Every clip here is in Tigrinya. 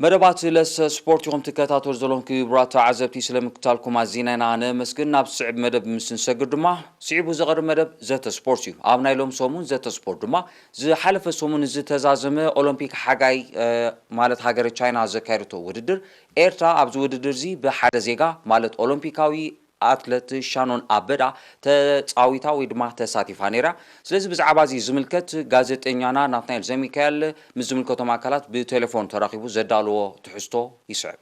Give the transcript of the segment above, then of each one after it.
መደባት ለሰ ስፖርት ኢኹም ትከታተሉ ዘለኹም ክቡራት ተዓዘብቲ፣ ስለ ምክታልኩም ኣዚና ኢና ነመስግን። ናብ ስዕብ መደብ ምስ ንሰግር ድማ፣ ስዒቡ ዝቐርብ መደብ ዘተ ስፖርት እዩ። ኣብ ናይ ሎም ሰሙን ዘተ ስፖርት ድማ፣ ዝሓለፈ ሰሙን ዝተዛዘመ ኦሎምፒክ ሓጋይ፣ እ፣ ማለት ሃገረ ቻይና ዘካየደቶ ውድድር፣ ኤርትራ ኣብዚ ውድድር እዚ ብሓደ ዜጋ፣ ማለት ኦሎምፒካዊ ኣትለት ሻኖን ኣበዳ ተጻዊታ ወይ ድማ ተሳቲፋ ነይራ። ስለዚ ብዛዕባ እዚ ዝምልከት ጋዜጠኛና ናትናኤል ዘሚካኤል ምስ ዝምልከቶም ኣካላት ብቴሌፎን ተራኺቡ ዘዳለዎ ትሕዝቶ ይስዕብ።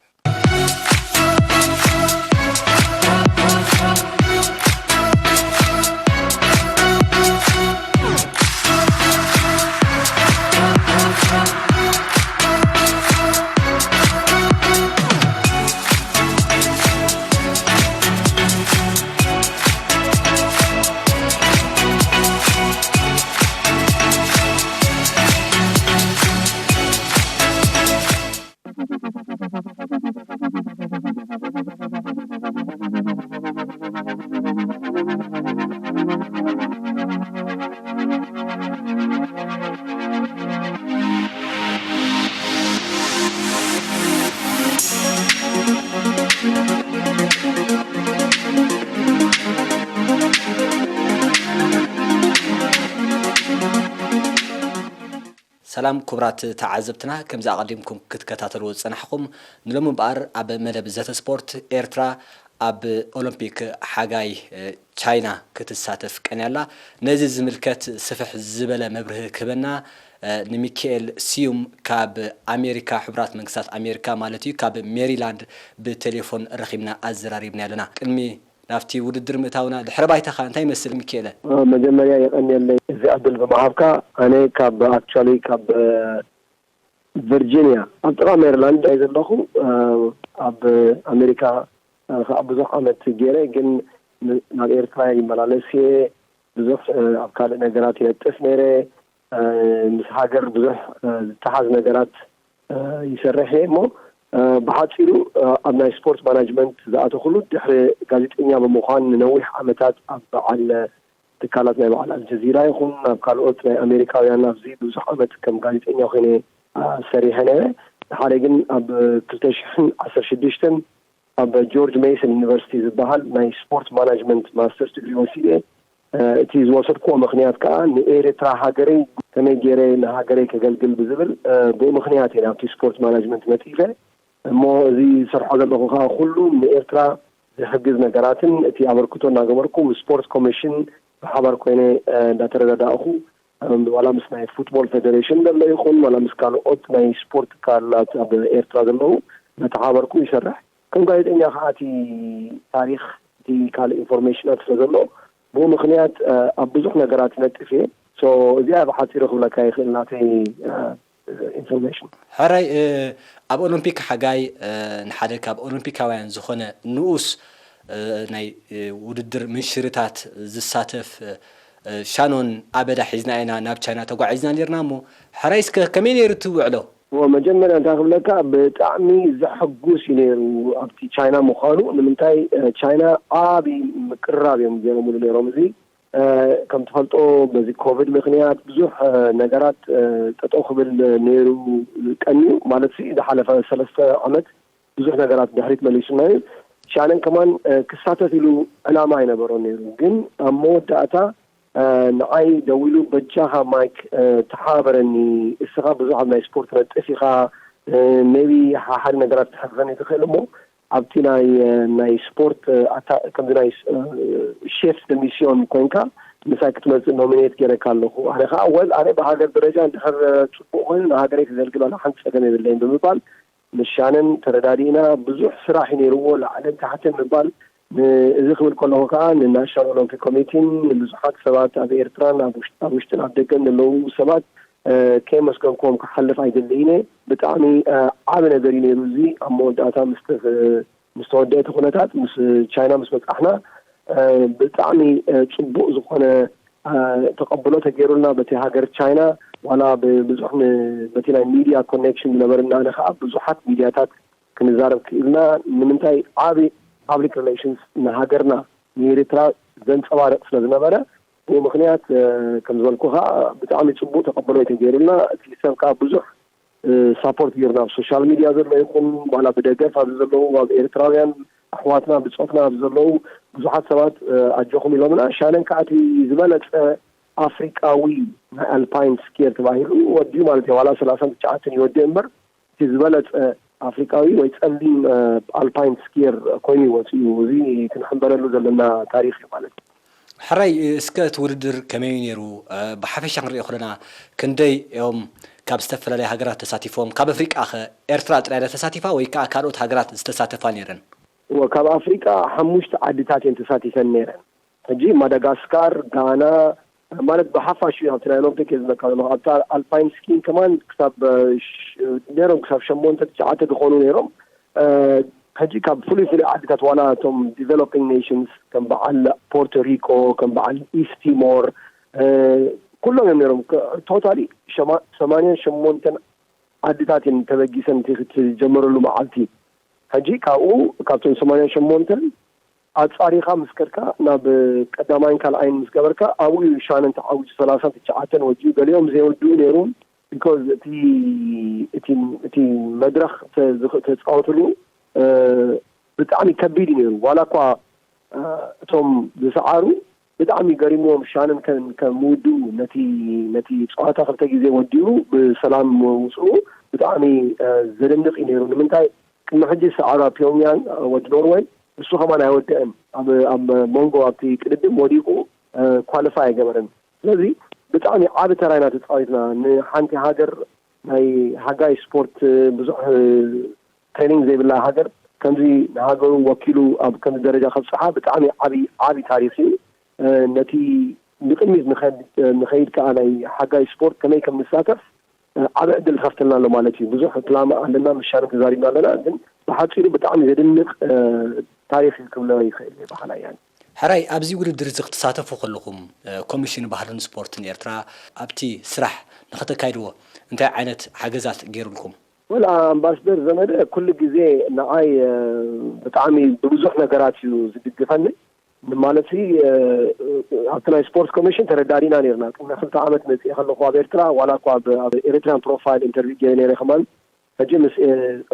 ሰላም ክቡራት ተዓዘብትና፣ ከምዚ ኣቐዲምኩም ክትከታተልዎ ዝጸናሕኩም፣ ንሎሚ እምበኣር ኣብ መደብ ዘተ ስፖርት፣ ኤርትራ ኣብ ኦሎምፒክ ሓጋይ፣ እ፣ ቻይና ክትሳተፍ ቀንያ ኣላ። ነዚ ዝምልከት ስፍሕ ዝበለ መብርሂ ክህበና፣ እ፣ ንሚካኤል ስዩም ካብ ኣሜሪካ፣ ሕቡራት መንግስታት ኣሜሪካ ማለት እዩ፣ ካብ ሜሪላንድ ብቴሌፎን ረኺብና ኣዘራሪብና ኣለና። ቅድሚ ናብቲ ውድድር ምእታውና፣ ድሕረ ባይታኻ እንታይ ይመስል ሚካኤለ? መጀመርያ የቐንየለይ እዚ ዕድል ብምሃብካ። ኣነ ካብ፣ actually ካብ ቨርጂኒያ፣ ኣብ ጥቓ ሜሪላንድ እየ ዘለኹ። ኣብ ኣሜሪካ ከዓ ብዙሕ ዓመት ገይረ፣ ግን ናብ ኤርትራ ይመላለስ እየ። ብዙሕ ኣብ ካልእ ነገራት ይነጥፍ ነይረ። ምስ ሃገር ብዙሕ ዝተሓዝ ነገራት ይሰርሕ እየ እሞ፣ ብሓፂሩ ኣብ ናይ ስፖርት ማናጅመንት ዝኣተኹሉ ድሕሪ ጋዜጠኛ ብምዃን ንነዊሕ ዓመታት ኣብ በዓል ትካላት ናይ በዓል ኣልጀዚራ ይኹን ኣብ ካልኦት ናይ ኣሜሪካውያን ኣብዚ ብዙሕ ዓመት ከም ጋዜጠኛ ኮይነ ሰሪሐ ነይረ። ሓደ ግን ኣብ ክልተ ሽሕን ዓሰርተ ሽዱሽተን ኣብ ጆርጅ ሜሰን ዩኒቨርሲቲ ዝበሃል ናይ ስፖርት ማናጅመንት ማስተርስ ዲግሪ ወሲደ። እቲ ዝወሰድክዎ ምኽንያት ከዓ ንኤርትራ ሃገረይ ከመይ ገይረ ንሃገረይ ከገልግል ብዝብል፣ ብኡ ምኽንያት እየ ናብቲ ስፖርት ማናጅመንት መፂፈ። እሞ እዚ ዝሰርሖ ዘለኹ ከዓ ኩሉ ንኤርትራ ዝሕግዝ ነገራትን እቲ ኣበርክቶ እናገበርኩ ምስ ስፖርት ኮሚሽን ብሓባር ኮይነ እንዳተረዳዳእኹ፣ ዋላ ምስ ናይ ፉትቦል ፌደሬሽን ዘሎ ይኹን ዋላ ምስ ካልኦት ናይ ስፖርት ትካላት ኣብ ኤርትራ ዘለዉ እናተሓባበርኩ ይሰርሕ። ከም ጋዜጠኛ ከዓ እቲ ታሪኽ፣ እቲ ካልእ ኢንፎርሜሽናት ስለ ዘሎ፣ ብኡ ምኽንያት ኣብ ብዙሕ ነገራት ይነጥፍ እየ። ሶ እዚኣ ብሓፂሩ ክብለካ ይኽእል ናተይ ኢንፎርሜሽን። ሕራይ፣ ኣብ ኦሎምፒክ ሓጋይ ንሓደ ካብ ኦሎምፒካውያን ዝኾነ ንኡስ ናይ ውድድር ምንሽርታት ዝሳተፍ ሻኖን ኣበዳ ሒዝና ኢና ናብ ቻይና ተጓዒዝና ነርና። እሞ ሕራይ እስከ ከመይ ነይሩ እቲ ውዕሎ? እዎ፣ መጀመርያ እንታይ ክብለካ፣ ብጣዕሚ ዘሐጉስ እዩ ነይሩ ኣብቲ ቻይና ምዃኑ። ንምንታይ፣ ቻይና ዓቢ ምቅርራብ እዮም ገይሮምሉ ነይሮም። እዚ ከም ትፈልጦ በዚ ኮቪድ ምኽንያት ብዙሕ ነገራት ጠጠው ክብል ነይሩ ቀንዩ። ማለት ሲ ዝሓለፈ ሰለስተ ዓመት ብዙሕ ነገራት ድሕሪት መሊሱና እዩ። ሻነን ከማን ክሳተፍ ኢሉ ዕላማ ኣይነበሮን ነይሩ። ግን ኣብ መወዳእታ ንዓይ ደዊሉ፣ በጃኻ ማይክ ተሓባበረኒ፣ እስኻ ብዙሕ ኣብ ናይ ስፖርት ነጥፍ ኢኻ፣ ሜቢ ሓደ ነገራት ክትሕግዘኒ ትኽእል እሞ ኣብቲ ናይ ናይ ስፖርት ኣታ ከምዚ ናይ ሼፍ ደ ሚስዮን ኮይንካ ምሳይ ክትመጽእ ኖሚኔት ገይረካ ኣለኹ። ኣነ ከዓ ወል ኣነ ብሃገር ደረጃ እንድሕር ጽቡቕ ኮይኑ ንሃገረይ ከገልግል ዋላ ሓንቲ ጸገም የብለይን ብምባል ምስ ሻነን ተረዳዲእና። ብዙሕ ስራሕ እዩ ነይርዎ፣ ላዕልን ታሕትን ምባል። እዚ ክብል ከለኹ ከዓ ንናሽናል ኦሎምፒክ ኮሚቴን ንብዙሓት ሰባት ኣብ ኤርትራን ኣብ ውሽጥ- ኣብ ውሽጥን ኣብ ደገን ዘለዉ ሰባት ከየመስገንክዎም ክሓልፍ ኣይደልን እየ። ብጣዕሚ ዓቢ ነገር እዩ ነይሩ። እዚ ኣብ መወዳእታ ምስ ምስ ተወደአ እቲ ኩነታት ምስ ቻይና ምስ በጻሕና ብጣዕሚ ጽቡቕ ዝኾነ ተቐብሎ ተገይሩልና በቲ ሃገር ቻይና። ዋላ ብብዙሕ ን- በቲ ናይ ሚድያ ኮኔክሽን ዝነበረና፣ ኣነ ከዓ ብዙሓት ሚድያታት ክንዛረብ ክኢልና። ንምንታይ ዓቢ ፓብሊክ ሪሌሽንስ ንሃገርና ንኤርትራ ዘንጸባርቕ ስለ ዝነበረ፣ ብኡ ምኽንያት ከም ዝበልኩኻ ብጣዕሚ ጽቡቕ ተቐብሎ እዩ ተገይሩልና። እቲ ሰብ ከዓ ብዙሕ ሳፖርት ገይሩና፣ ኣብ ሶሻል ሚድያ ዘሎ ይኹን ዋላ ብደገፍ ኣብዚ ዘለዉ ኣብ ኤርትራውያን ኣሕዋትና ብፆትና ኣብዚ ዘለዉ ብዙሓት ሰባት ኣጆኹም ኢሎምና። ሻነን ከዓ እቲ ዝበለፀ ኣፍሪቃዊ ናይ ኣልፓይን ስኬር ተባሂሉ ወዲኡ ማለት እዩ። ዋላ ሰላሳን ትሽዓተን ይወድእ እምበር እቲ ዝበለፀ ኣፍሪቃዊ ወይ ፀሊም ኣልፓይን ስኬር ኮይኑ ይወፅኡ። እዚ ክንሕንበረሉ ዘለና ታሪክ እዩ ማለት እዩ። ሕራይ፣ እስከ እቲ ውድድር ከመይ እዩ ነይሩ? ብሓፈሻ ክንሪኦ ከለና ክንደይ እዮም ካብ ዝተፈላለያ ሃገራት ተሳቲፎም? ካብ ኣፍሪቃ ከ ኤርትራ ጥራይ ተሳቲፋ ወይ ከዓ ካልኦት ሃገራት ዝተሳተፋ ነይረን? ካብ ኣፍሪቃ ሓሙሽተ ዓድታት እየን ተሳቲፈን ነይረን። ሕጂ ማዳጋስካር፣ ጋና፣ ማለት ብሓፋሽ ኣብቲ ናይ ኦሎምፒክ እየ ዝብለካ ዘለኹ። ኣብታ ኣልፓይን ስኪን ከማን ክሳብ ነይሮም ክሳብ ሸሞንተ ትሽዓተ ዝኾኑ ነይሮም። ሕጂ ካብ ፍሉይ ፍሉይ ዓድታት ዋላ እቶም ዲቨሎፒንግ ኔሽንስ ከም በዓል ፖርቶሪኮ፣ ከም በዓል ኢስት ቲሞር ኩሎም እዮም ነይሮም። ቶታሊ ሰማንያን ሸሞንተን ዓድታት እየን ተበጊሰን እቲ ዝጀመረሉ መዓልቲ። ሕጂ ካብኡ ካብቶም ሰማንያን ሸሞንተን ኣጻሪኻ ምስ ከድካ ናብ ቀዳማይን ካልኣይን ምስ ገበርካ ኣብኡ እዩ ሻነን ተዓዊቱ ሰላሳን ትሽዓተን ወዲኡ። ገሊኦም ዘይወድኡ ነይሩ። ቢኮዝ እቲ እቲ እቲ መድረኽ ተዝኽ- ተፃወትሉ ብጣዕሚ ከቢድ እዩ ነይሩ። ዋላ እኳ እቶም ዝሰዓሩ ብጣዕሚ ገሪምዎም ሻነን ከም ከም ውድኡ ነቲ ነቲ ፀዋታ ክልተ ግዜ ወዲኡ ብሰላም ምውፅኡ ብጣዕሚ ዘደንቕ እዩ ነይሩ። ንምንታይ ቅድሚ ሕጂ ዝሰዓሩ ኣብ ፒዮንግያንግ ወዲ ኖርወይ እሱ ከማን ኣይወደአን ኣብ ኣብ መንጎ ኣብቲ ቅድድም ወዲቁ ኳሊፋይ ኣይገበረን። ስለዚ ብጣዕሚ ዓቢ ተራ ኢና ተፃዊትና ንሓንቲ ሃገር ናይ ሓጋይ ስፖርት ብዙሕ ትሬኒንግ ዘይብላ ሃገር ከምዚ ንሃገሩ ወኪሉ ኣብ ከምዚ ደረጃ ከብፅሓ ብጣዕሚ ዓቢ ዓቢ ታሪክ እዩ። ነቲ ንቅድሚት ንኸይድ ከዓ ናይ ሓጋይ ስፖርት ከመይ ከም ንሳተፍ ዓቢ ዕድል ትኸፍተልና ኣሎ ማለት እዩ። ብዙሕ ፕላማ ኣለና፣ ምሻን ተዛሪብና ኣለና፣ ግን ብሓፂሩ ብጣዕሚ ዘድንቅ ታሪክ ክብሎ ይኽእል እየ በሓላይ። ሕራይ፣ ኣብዚ ውድድር እዚ ክትሳተፉ ከለኹም ኮሚሽን ባህልን ስፖርትን ኤርትራ ኣብቲ ስራሕ ንኸተካይድዎ እንታይ ዓይነት ሓገዛት ገይሩልኩም? ወላ ኣምባስደር ዘመደ ኩሉ ግዜ ንዓይ ብጣዕሚ ብብዙሕ ነገራት እዩ ዝድግፈኒ። ማለት ኣብቲ ናይ ስፖርት ኮሚሽን ተረዳዲና ነርና። ቅድሚ ክልተ ዓመት መፅእ ከለኹ ኣብ ኤርትራ ዋላ እኳ ኣብ ኤሪትሪያን ፕሮፋይል ኢንተርቪው ገይረ ነይረ ከማን ሕጂ ምስ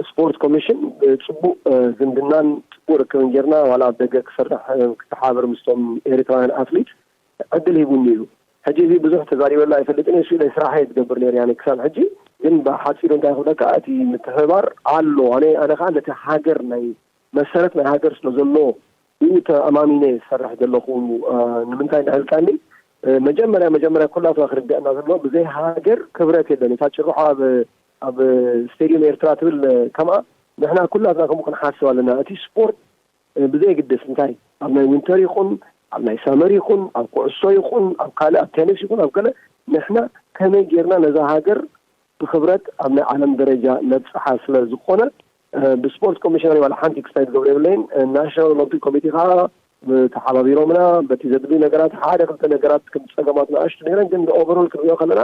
ስፖርት ኮሚሽን ፅቡቅ ዝምድናን ፅቡቅ ርክብን ጌርና ዋላ ኣብ ደገ ክሰርሕ ክተሓባበር ምስቶም ኤሪትራውያን ኣትሊት ዕድል ሂቡኒ እዩ። ሕጂ እዚ ብዙሕ ተዛሪበሉ ኣይፈልጥን እየ። ስለ ስራሐይ ዝገብር ነይሩ ያኔ ክሳብ ሕጂ ግን ብሓፂሩ እንታይ ክብለካ እቲ ምትሕብባር ኣሎ። ኣነ ኣነ ከዓ ነቲ ሃገር ናይ መሰረት ናይ ሃገር ስለ ዘሎ ብኡ ተኣማሚነ እየ ዝሰርሕ ዘለኹ። ንምንታይ እንዳበልካኒ መጀመርያ መጀመርያ ኩላትና ክርደአና ዘለዎ ብዘይ ሃገር ክብረት የለን። እታ ጭርሖ ኣብ ኣብ ስቴድዩም ኤርትራ ትብል ከምኣ ንሕና ኩላትና ከምኡ ክንሓስብ ኣለና። እቲ ስፖርት ብዘየግድስ እንታይ ኣብ ናይ ዊንተር ይኹን ኣብ ናይ ሳመር ይኹን ኣብ ኩዕሶ ይኹን ኣብ ካልእ ኣብ ቴኒስ ይኹን ኣብ ገለ ንሕና ከመይ ጌርና ነዛ ሃገር ብክብረት ኣብ ናይ ዓለም ደረጃ ነብፅሓ ስለ ዝኾነ ብስፖርት ኮሚሽነር ዋላ ሓንቲ ክስታይ ዝገብሮ የብለይን። ናሽናል ኦሎምፒክ ኮሚቴ ከዓ ተሓባቢሮምና በቲ ዘድልዩ ነገራት ሓደ ክልተ ነገራት ከም ፀገማት ንኣሽቱ ነይረን ግን ኦቨሮል ክንሪኦ ከለና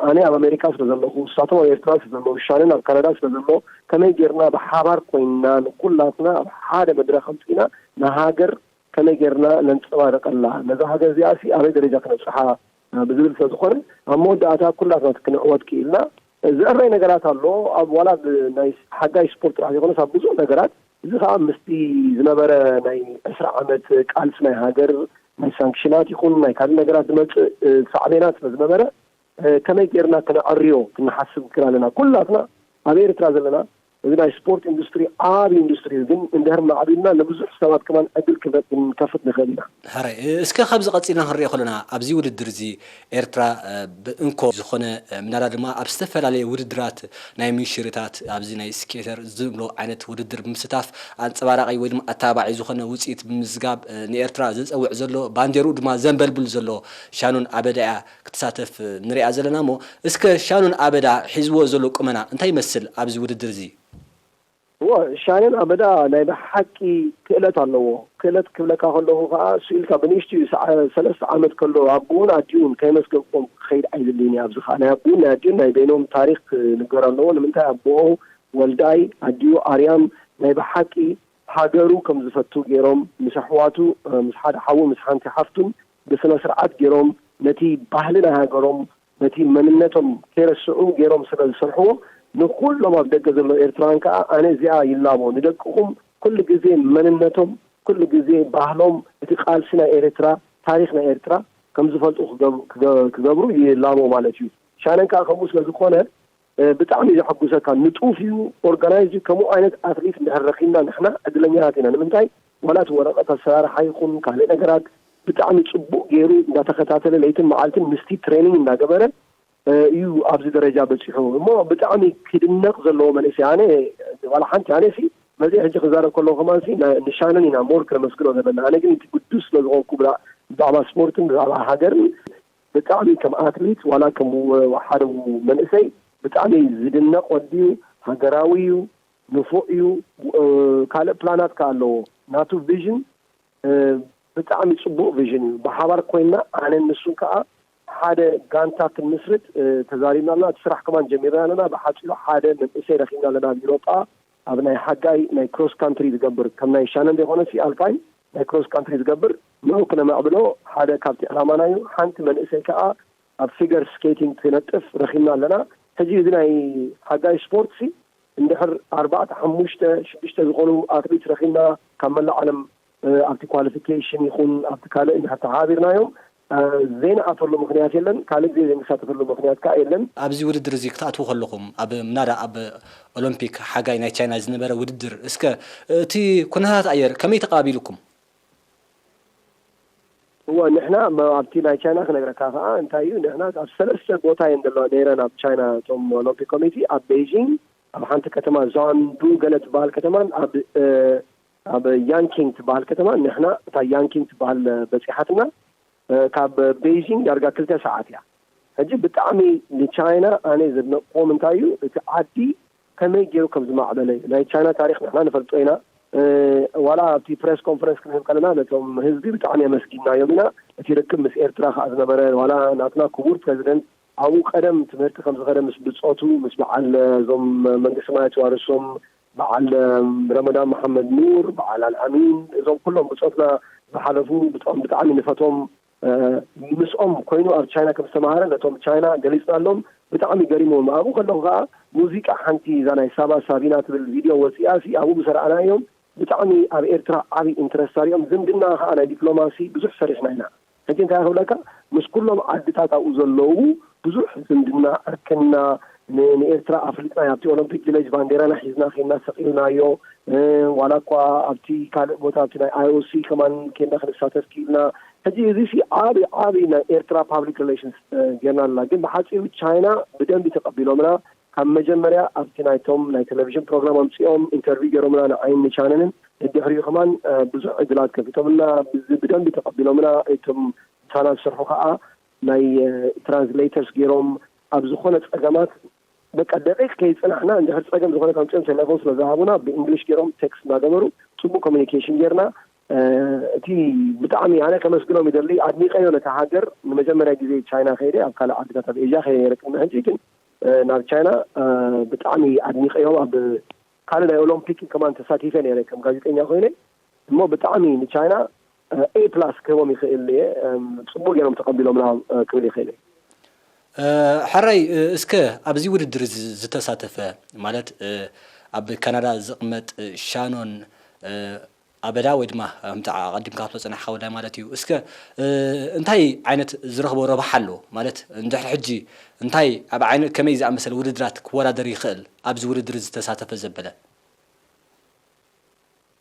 ኣነ ኣብ ኣሜሪካ ስለ ዘለኹ ንሳቶም ኣብ ኤርትራ ስለ ዘለዉ ሻንን ኣብ ካናዳ ስለ ዘሎ ከመይ ጌርና ብሓባር ኮይንና ንኩላትና ኣብ ሓደ መድረክ ኣምፂና ንሃገር ከመይ ጌርና ነንፀባርቀላ ነዛ ሃገር እዚኣ ሲ ኣበይ ደረጃ ክነብፅሓ ብዝብል ስለ ዝኾነ ኣብ መወዳእታ ኩላትና ክንዕወት ክኢልና ዝዕረይ ነገራት ኣሎ ኣብ ዋላ ናይ ሓጋይ ስፖርት ጥራሕ ዘይኮነስ ኣብ ብዙሕ ነገራት እዚ ከዓ ምስቲ ዝነበረ ናይ ዕስራ ዓመት ቃልሲ ናይ ሃገር ናይ ሳንክሽናት ይኹን ናይ ካልእ ነገራት ዝመፅእ ሳዕቤናት ስለ ዝነበረ ከመይ ጌርና ክነዐርዮ ክንሓስብ ክል ኣለና ኩላትና ኣብ ኤርትራ ዘለና እዚ ናይ ስፖርት ኢንዱስትሪ ዓብ ኢንዱስትሪ ግን እንድሕር ማዕቢልና ንብዙሕ ሰባት ከማን ዕድል ክንከፍት ንኽእል ኢና። ሕራይ እስከ ካብዚ ቀፂልና ክንሪኦ ከለና ኣብዚ ውድድር እዚ ኤርትራ ብእንኮ ዝኾነ ምናዳ ድማ ኣብ ዝተፈላለየ ውድድራት ናይ ምንሽርታት ኣብዚ ናይ ስኬተር ዝብሎ ዓይነት ውድድር ብምስታፍ ኣንፀባራቂ ወይ ድማ ኣተባባዒ ዝኾነ ውፅኢት ብምዝጋብ ንኤርትራ ዘፀውዕ ዘሎ ባንዴርኡ ድማ ዘንበልብል ዘሎ ሻኖን ኣበዳ እያ ክትሳተፍ ንሪኣ ዘለና እሞ እስከ ሻኖን ኣበዳ ሒዝዎ ዘሎ ቁመና እንታይ ይመስል ኣብዚ ውድድር እዚ? እወ ሻነን ኣበዳ ናይ ብሓቂ ክእለት ኣለዎ። ክእለት ክብለካ ከለኹ ከዓ ስኢልካ ብንእሽትኡ ሰለስተ ዓመት ከሎ ኣቦኡን ኣዲኡን ከየመስገንክዎም ክኸይድ ኣይደልን እየ። ኣብዚ ከዓ ናይ ኣቦኡን ናይ ኣዲኡን ናይ በይኖም ታሪክ ክንገር ኣለዎ። ንምንታይ ኣቦኡ ወልዳይ ኣዲኡ ኣርያም ናይ ብሓቂ ሃገሩ ከም ዝፈቱ ገይሮም ምስ ኣሕዋቱ ምስ ሓደ ሓዉ ምስ ሓንቲ ሓፍቱን ብስነ ስርዓት ገይሮም ነቲ ባህሊ ናይ ሃገሮም ነቲ መንነቶም ከይረስዑ ገይሮም ስለ ዝሰርሕዎ፣ ንኹሎም ኣብ ደገ ዘለዉ ኤርትራውያን ከኣ ኣነ እዚኣ ይላቦ፣ ንደቅኹም ኩሉ ግዜ መንነቶም፣ ኩሉ ግዜ ባህሎም፣ እቲ ቃልሲ ናይ ኤርትራ፣ ታሪኽ ናይ ኤርትራ ከም ዝፈልጡ ክገብ-፣ ክገ-፣ ክገብሩ ይላቦ ማለት እዩ። ሻነን ከኣ ከምኡ ስለ ዝኾነ፣ እ፣ ብጣዕሚ እዩ ዘሐጉሰካ። ንጡፍ እዩ፣ ኦርጋናይዝ እዩ። ከምኡ ዓይነት ኣትሌት እንድሕር ረኺብና ንሕና ዕድለኛታት ኢና። ንምንታይ? ዋላ እቲ ወረቐት ኣሰራርሓ ይኹን ካልእ ነገራት ብጣዕሚ ጽቡቕ ገይሩ እንዳተኸታተለ ለይትን መዓልትን ምስቲ ትሬኒንግ እንዳገበረ፣ እ፣ እዩ ኣብዚ ደረጃ በጺሑ። እሞ ብጣዕሚ ክድነቕ ዘለዎ መንእሰይ። ኣነ ዋላ ሓንቲ፣ ኣነ ሲ መጺአ ሕጂ ክዛረብ ከለኹ ከማን ሲ ና-፣ ንሻነን ኢና ሞር ክነመስግኖ ዘለና። ኣነ ግን እቲ ግዱስ ስለ ዝኾንኩ ብዛ-፣ ብዛዕባ ስፖርትን ብዛዕባ ሃገርን ብጣዕሚ ከም ኣትሊት ዋላ ከም ወ-፣ ሓደ መንእሰይ ብጣዕሚ ዝድነቕ ወዲ እዩ። ሃገራዊ እዩ፣ ንፉዕ እዩ። እ፣ ካልእ ፕላናት ከኣ ኣለዎ። ናቱ ቪዥን፣ እ፣ ብጣዕሚ ጽቡቕ ቪዥን እዩ። ብሓባር ኮይንና ኣነን ንሱን ከኣ ሓደ ጋንታ ክንምስርት፣ እ፣ ተዛሪብና ኣለና። እቲ ስራሕ ከማን ጀሚርና ኣለና። ብሓጺሩ ሓደ መንእሰይ ረኺብና ኣለና ኣብ ኢሮጳ፣ ኣብ ናይ ሓጋይ ናይ ክሮስ ካንትሪ ዝገብር፣ ከም ናይ ሻነን ዘይኮነሲ ኣልፓይን ናይ ክሮስ ካንትሪ ዝገብር፣ ንዑ ክነማዕብሎ ሓደ ካብቲ ዕላማና እዩ። ሓንቲ መንእሰይ ከኣ ኣብ ፊገር ስኬቲንግ ትነጥፍ ረኺብና ኣለና። ሕጂ እዚ ናይ ሓጋይ ስፖርት ሲ እንድሕር ኣርባዕተ፣ ሓሙሽተ፣ ሽዱሽተ ዝኾኑ ኣትሌት ረኺብና ካብ መላእ ዓለም፣ እ፣ ኣብቲ ኳሊፊኬሽን ይኹን ኣብቲ ካልእ እንድሕር ተሓባቢርናዮም፣ እ፣ ዘይንኣተሉ ምኽንያት የለን። ካልእ ግዜ ዘይንሳተፈሉ ምኽንያት ከኣ የለን። ኣብዚ ውድድር እዚ ክትኣትዉ ከለኹም፣ ኣብ ምናዳ ኣብ ኦሎምፒክ ሓጋይ ናይ ቻይና ዝነበረ ውድድር፣ እስከ እቲ ኩነታት ኣየር ከመይ ተቐባቢልኩም? እወ፣ ንሕና መ-፣ ኣብቲ ናይ ቻይና ክነግረካ ከኣ እንታይ እዩ፣ ንሕና ኣብ ሰለስተ ቦታ እየን ዘለዋ ነይረን ኣብ ቻይና፣ እቶም ኦሎምፒክ ኮሚቴ፣ ኣብ ቤይጂንግ፣ ኣብ ሓንቲ ከተማ ዛንዱ ገለ ትበሃል ከተማን ኣብ፣ እ፣ ኣብ ያንኪንግ ትበሃል ከተማን። ንሕና እታ ያንኪንግ ትበሃል በጺሓትና፣ እ፣ ካብ ቤይጂንግ ዳርጋ ክልተ ሰዓት እያ። ሕጂ ብጣዕሚ ንቻይና ኣነ ዘድነቕዎም እንታይ እዩ፣ እቲ ዓዲ ከመይ ገይሩ ከም ዝማዕበለ። ናይ ቻይና ታሪኽ ንሕና ንፈልጦ ኢና። እ፣ ዋላ ኣብቲ ፕሬስ ኮንፈረንስ ክንህብ ከለና ነቶም ህዝቢ ብጣዕሚ ኣመስጊንናዮም ኢና። እቲ ርክብ ምስ ኤርትራ ከኣ ዝነበረ፣ ዋላ ናትና ክቡር ፕሬዚደንት ኣብኡ ቀደም ትምህርቲ ከም ዝኸደ ምስ ብጾቱ፣ ምስ በዓል እዞም መንግስቲ ሰማያት ይዋርሶም፣ በዓል ረመዳን መሓመድ ኑር፣ በዓል ኣልኣሚን፣ እዞም ኩሎም ብጾትና ዝሓለፉ ብጣዕሚ፣ ብጣዕሚ ንፈትዎም። እ፣ ምስኦም ኮይኑ ኣብ ቻይና ከም ዝተማሃረ ነቶም ቻይና ገሊጽናሎም። ብጣዕሚ ገሪምዎም። ኣብኡ ከለኹ ከኣ ሙዚቃ ሓንቲ እዛ ናይ ሳባ ሳቢና ትብል ቪድዮ ወጺኣ ሲ ኣብኡ ምስ ረኣናዮም ብጣዕሚ ኣብ ኤርትራ ዓቢ ኢንትረስት ኣሪኦም። ዝምድና ከኣ ናይ ዲፕሎማሲ ብዙሕ ሰሪሕና ኢና። ሕጂ እንታይ ክብለካ፣ ምስ ኩሎም ዓድታት ኣብኡ ዘለዉ ብዙሕ ዝምድና፣ ዕርክና፣ ን-፣ ንኤርትራ ኣፍሊጥና ኣብቲ ኦሎምፒክ ቪሌጅ ባንዴራና ሒዝና ኬድና ሰቒልናዮ። እ፣ ዋላ እኳ ኣብቲ ካልእ ቦታ ኣብቲ ናይ ኣይ ኦ ሲ ከማን ኬድና ክንሳተፍ ክኢልና። ሕጂ እዚ ሲ ዓቢ፣ ዓቢ ናይ ኤርትራ ፓብሊክ ሪሌሽንስ፣ እ፣ ጌርና ኣለና። ግን ብሓጺሩ ቻይና ብደንቢ ተቐቢሎምና። ካብ መጀመርያ ኣብቲ ናይቶም ናይ ቴሌቪዥን ፕሮግራም ኣምጺኦም ኢንተርቪው ገይሮምና ንዓይን ንቻነንን። ድሕሪኡ ከማን፣ እ፣ ብዙሕ ዕድላት ከፊቶምልና። ብዝ-፣ ብደንቢ ተቐቢሎምና። እቶም ቻናል ዝሰርሑ ከኣ ናይ፣ እ፣ ትራንስሌተርስ ገይሮም ኣብ ዝኾነ ጸገማት በቃ ደቂቕ ከይጽናሕና እንድሕር ጸገም ዝኾነ ከምጽኦም ቴሌፎን ስለ ዝሃቡና ብእንግሊሽ ገይሮም ቴክስት እናገበሩ ጽቡቕ ኮሚኒኬሽን ጌርና። እ፣ እቲ ብጣዕሚ ኣነ ከመስግኖም ይደሊ። ኣድኒቀዮ ነታ ሃገር። ንመጀመርያ ግዜ ቻይና ከይደ፣ ኣብ ካልእ ዓድታት ኣብ ኤዥያ ከይደ ነይረ ቅድሚ ሕጂ፣ ግን፣ እ፣ ናብ ቻይና፣ እ፣ ብጣዕሚ ኣድኒቀዮም። ኣብ ካልእ ናይ ኦሎምፒክ ከማን ተሳቲፈ ነይረ ከም ጋዜጠኛ ኮይነ። እሞ ብጣዕሚ ንቻይና፣ እ፣ ኤ ፕላስ ክህቦም ይኽእል እየ። እም፣ ጽቡቅ ገይሮም ተቐቢሎምና፣ እ፣ ክብል ይኽእል እየ። እ፣ ሕራይ፣ እ፣ እስከ ኣብዚ ውድድር እዚ ዝተሳተፈ፣ ማለት፣ እ፣ ኣብ ካናዳ ዝቕመጥ፣ እ፣ ሻኖን፣ እ፣ ኣበዳ ወይ ድማ ከምቲ ኣቐዲምካ ክትብሎ ዝጸናሕካ ወዳይ ማለት እዩ። እስከ፣ እ፣ እንታይ ዓይነት ዝረኽቦ ረብሓ ኣሎ? ማለት እንድሕር ሕጂ እንታይ ኣብ ዓይነ-፣ ከመይ ዝኣመሰለ ውድድራት ክወዳደር ይኽእል ኣብዚ ውድድር እዚ ዝተሳተፈ ዘበለ?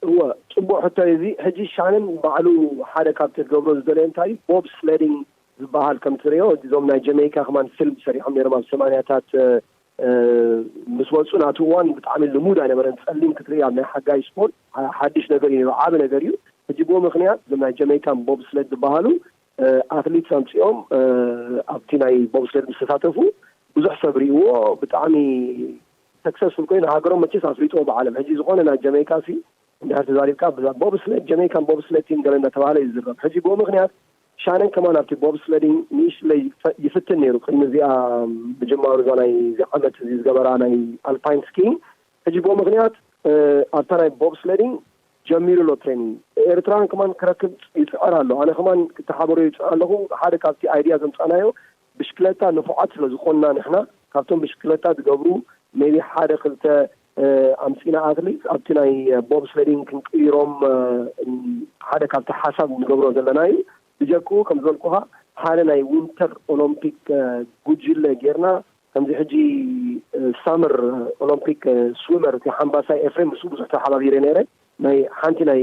እወ፣ ጽቡቕ ሕቶ እዩ እዚ። ሕጂ ሻነን ባዕሉ ሓደ ካብቲ ክገብሮ ዝደለየ እንታይ እዩ፣ ቦብ ስሌዲንግ ዝበሃል ከም ትርእዮ፣ እዞም ናይ ጀሜይካ ከማን ፊልም ሰሪሖም ነይሮም ኣብ ሰማንያታት፣ እ፣ እ፣ ምስ ወጹ ናቱ እዋን ብጣዕሚ ልሙድ ኣይነበረን። ጸሊም ክትርኢ ኣብ ናይ ሓጋይ ስፖርት ሓ-፣ ሓድሽ ነገር እዩ ነይሩ፣ ዓቢ ነገር እዩ። ሕጂ ብኡ ምኽንያት እዞም ናይ ጀሜይካን ቦብ ስሌድ ዝበሃሉ፣ እ፣ ኣትሊትስ ኣምጺኦም፣ እ፣ ኣብቲ ናይ ቦብ ስሌድ ምስ ተሳተፉ ብዙሕ ሰብ ርእይዎ፣ ብጣዕሚ ሰክሰስፉል ኮይኑ ሃገሮም መቸስ ኣፍሊጥዎ ብዓለም። ሕጂ ዝኾነ ናይ ጀሜይካ ሲ እንድሕር ተዛሪብካ ብዛ-፣ ቦብ ስሌድ፣ ጀሜይካን ቦብ ስሌድ ቲም ገለ እንዳተባሃለ እዩ ዝዝረብ። ሕጂ ብኡ ምኽንያት ሻነን ከማን ኣብቲ ቦብ ስሌዲንግ ንእሽትለይ ይፈ-፣ ይፍትን ነይሩ ቅድሚ እዚኣ ምጅማሩ፣ እዛ ናይ እዚ ዓመት እዚ ዝገበራ ናይ ኣልፓይን ስኪንግ። ሕጂ ብኡ ምኽንያት፣ እ፣ ኣብታ ናይ ቦብ ስሌዲንግ ጀሚሩ ኣሎ ትሬኒንግ። ኤርትራውያን ከማን ክረክብ ይጽዕር ኣሎ። ኣነ ከማን ክተሓበሮ ይጽዕር ኣለኹ። ሓደ ካብቲ ኣይድያ ዘምጻናዮ ብሽክለታ ንፉዓት ስለ ዝኾንና ንሕና ካብቶም ብሽክለታ ዝገብሩ maybe ሓደ ክልተ ኣምፂና ኣትሊት ኣብቲ ናይ ቦብ ስሌዲንግ ክንቅይሮም ሓደ ካብቲ ሓሳብ ንገብሮ ዘለና እዩ። ብጀክኡ ከም ዝበልኩኻ ሓደ ናይ ዊንተር ኦሎምፒክ ጉጅለ ጌርና ከምዚ ሕጂ ሳመር ኦሎምፒክ ስዊመር እቲ ሓምባሳይ ኤፍሬም ምስ ብዙሕ ተሓባቢረ ነይረ ናይ ሓንቲ ናይ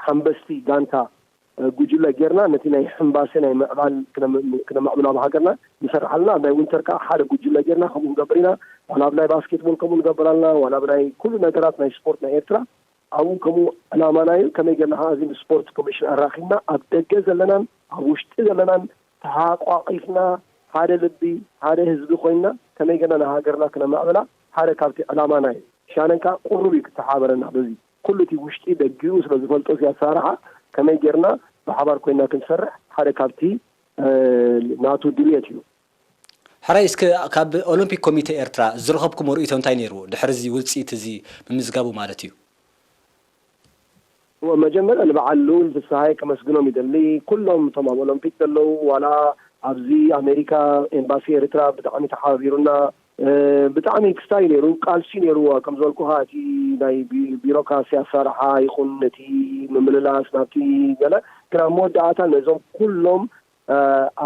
ሓምበስቲ ጋንታ ጉጅለ ጌርና ነቲ ናይ ሕምባሴ ናይ ምዕባል ክነማዕብሎ ኣብ ሃገርና ንሰርሕ ኣለና። ኣብ ናይ ዊንተር ከዓ ሓደ ጉጅለ ጌርና ከምኡ ንገብር ኢና። ዋላ ኣብ ናይ ባስኬትቦል ከምኡ ንገብር ኣለና። ዋላ ኣብ ናይ ኩሉ ነገራት ናይ ስፖርት ናይ ኤርትራ ኣብኡ ከምኡ ዕላማና እዩ። ከመይ ጌርና ከዓ እዚ ንስፖርት ኮሚሽን ኣራኺብና ኣብ ደገ ዘለናን ኣብ ውሽጢ ዘለናን ተሓቋቒፍና ሓደ ልቢ ሓደ ህዝቢ ኮይንና ከመይ ጌርና ንሃገርና ክነማዕብላ ሓደ ካብቲ ዕላማና እዩ። ሻነን ከዓ ቁሩብ እዩ ክተሓበረና በዚ ኩሉ እቲ ውሽጢ ደጊኡ ስለ ዝፈልጦ እዚ ኣሰራርሓ ከመይ ጌርና ብሓባር ኮይና ክንሰርሕ ሓደ ካብቲ ናቱ ድልየት እዩ። ሕራይ እስከ ካብ ኦሎምፒክ ኮሚቴ ኤርትራ ዝረኸብኩም ርእቶ እንታይ ነይሩ ድሕሪ እዚ ውፅኢት እዚ ምምዝጋቡ ማለት እዩ? መጀመርያ ንበዓል ልኡል ፍስሃየ ከመስግኖም ይደሊ። ኩሎም እቶም ኣብ ኦሎምፒክ ዘለዉ ዋላ ኣብዚ ኣሜሪካ ኤምባሲ ኤርትራ ብጣዕሚ ተሓባቢሩና ብጣዕሚ ክስታይ ነይሩ፣ ቃልሲ ነይሩ። ከም ዝበልኩኻ እቲ ናይ ቢሮክራሲ ኣሰራርሓ ይኹን እቲ ምምልላስ ናብቲ ገለ ግን ኣብ መወዳእታ ነዞም ኩሎም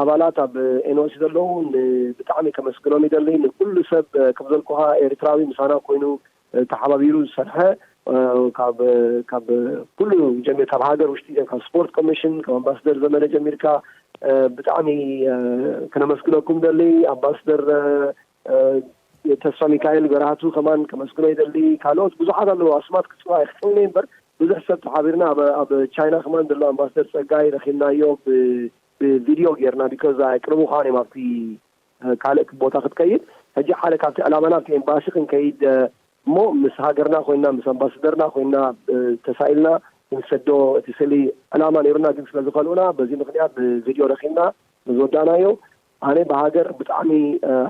ኣባላት ኣብ ኤንኦሲ ዘለዉ ብጣዕሚ ከመስግኖም ይደሊ። ንኩሉ ሰብ ከም ዘልኩኻ ኤርትራዊ ምሳና ኮይኑ ተሓባቢሩ ዝሰርሐ ካብ ካብ ኩሉ ጀሚር ካብ ሃገር ውሽጢ ካብ ስፖርት ኮሚሽን ካብ ኣምባስደር ዘመነ ጀሚርካ ብጣዕሚ ክነመስግነኩም ደሊ ኣምባስደር ተስፋ ሚካኤል ገራህቱ ከማን ከመስግኖ ይደሊ። ካልኦት ብዙሓት ኣለዉ ኣስማት ክፅዋ ይክፅውኒ እምበር ብዙሕ ሰብ ተሓቢርና ኣብ ቻይና ከማን ዘሎ ኣምባስደር ፀጋይ ረኪብናዮ ብቪድዮ ጌርና ቢኮዝ ኣይቅርቡ ከማን እዮም ኣብቲ ካልእ ቦታ ክትከይድ ሕጂ ሓደ ካብቲ ዕላማና ኣብቲ ኤምባሲ ክንከይድ እሞ ምስ ሃገርና ኮይና ምስ ኣምባሳደርና ኮይና ተሳኢልና ክንሰዶ እቲ ስእሊ ዕላማ ነይሩና ግን ስለ ዝኸልኡና በዚ ምክንያት ብቪድዮ ረኪብና ዝወዳእናዮ ኣነ ብሃገር ብጣዕሚ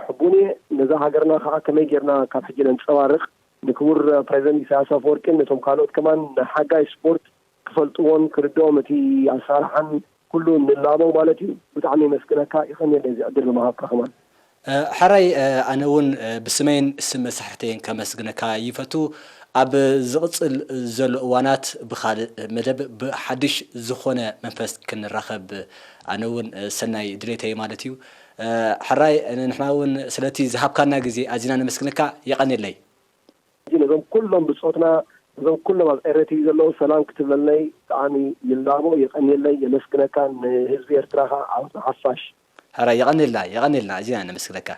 ሕቡን እየ ነዛ ሃገርና ከዓ ከመይ ጌርና ካብ ሕጂ ነንፀባርቅ ንክቡር ፕሬዚደንት ኢሳያስ ኣፈወርቂን ነቶም ካልኦት ከማን ንሓጋይ ስፖርት ክፈልጥዎን ክርድኦም እቲ ኣሰራርሓን ኩሉ ንላቦ ማለት እዩ። ብጣዕሚ የመስግነካ። ይቀንየለይ እዚ ዕድል ብምሃብካ ከማን። ሕራይ ኣነ እውን ብስመይን ስም መሳሕርተይን ከመስግነካ ይፈቱ። ኣብ ዝቕፅል ዘሎ እዋናት ብኻልእ መደብ ብሓድሽ ዝኾነ መንፈስ ክንራኸብ ኣነ እውን ሰናይ ድሌተይ ማለት እዩ። ሕራይ ንሕና እውን ስለቲ ዝሃብካና ግዜ ኣዚና ነመስግነካ። የቐንየለይ። ሕጂ ነዞም ኩሎም ብፆትና ነዞም ኩሎም ኣብ ኤረ ቲቪ ዘለዉ ሰላም ክትብለለይ ብጣዕሚ ይላቦ የቀንየለይ የመስግነካ ንህዝቢ ኤርትራ ከዓ ዓወት ንሓፋሽ። ሕራይ የቐንየልና የቐንየልና ኣዚና ነመስግነካ።